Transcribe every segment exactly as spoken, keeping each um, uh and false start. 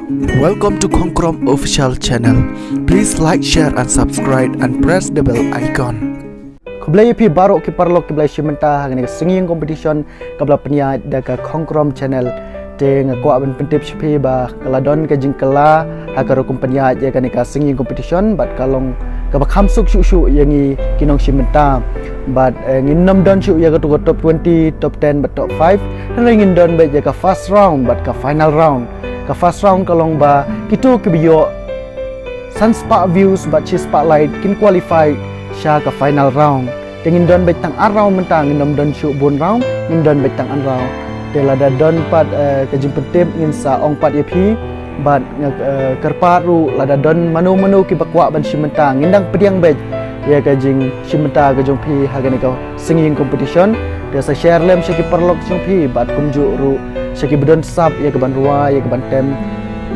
Welcome to Khongkrom Official Channel. Please like, share and subscribe and press the bell icon. Khublei ïa phi baroh ki paralok kiba la shim bynta ha kane ka singing competition kaba la pynïaid da ka Khongkrom Channel. Te nga kwah ban pyntip sha phi ba ka la don ka jingkylla ha ka rukom pynïaid ïa kane ka singing competition bad ka long kaba kham suk shuh shuh ïa ngi ki nongshim bynta. Bad eh, ngin nym don shuh ïa kato ka top twenty, top ten bad top five. Hynrei ngin don beit ïa ka first round bad ka final round. Ka first round ka long ba kito kiba ïoh san spah views bad shi spah like kin qualify sha ka final round. Te ngin don beit tang ar round mynta, ngin nym don shuh bun round, ngin don beit tang ar round. Te lada don pat eh, ka jingpyntip ngin sa ong pat ïa phi bad nga eh, kyrpad ruh lada don mano mano kiba kwah ban shim bynta, ngin dang pdiang beit ïa ka jingshim bynta ka jong phi ha kane ka singing competition. Te sa share lem sha ki paralok jong phi bad kumjuh ruh sha kiba don sap ïa ka ban rwai, ïa ka ban tem.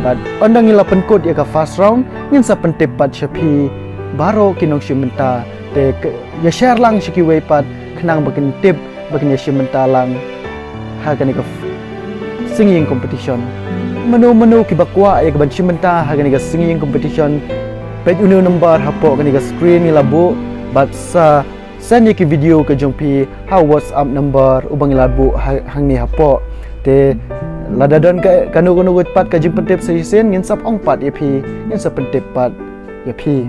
Bad ynda ngi la pynkut ïa ka first round, ngin sa pyntip pat sha phi baroh ki nongshim bynta. Te k- ïa share lang sha kiwei pat khnang ba kin tip, ba kin ïa shim bynta lang ha kane ka f- singing competition. Mano mano kiba kwah ïa ka ban shim bynta ha kane ka singing competition, peit une u number hapoh kane ka screen ngi la buh bad sa send ïa ki video ka jong phi ha WhatsApp number uba ngi la buh ha- hangne hapoh. Te lada don ka kano kano pat ka jingpyntip sa shisien, ngin sa ong pat ïa phi, ngin sa pyntip pat ïa phi.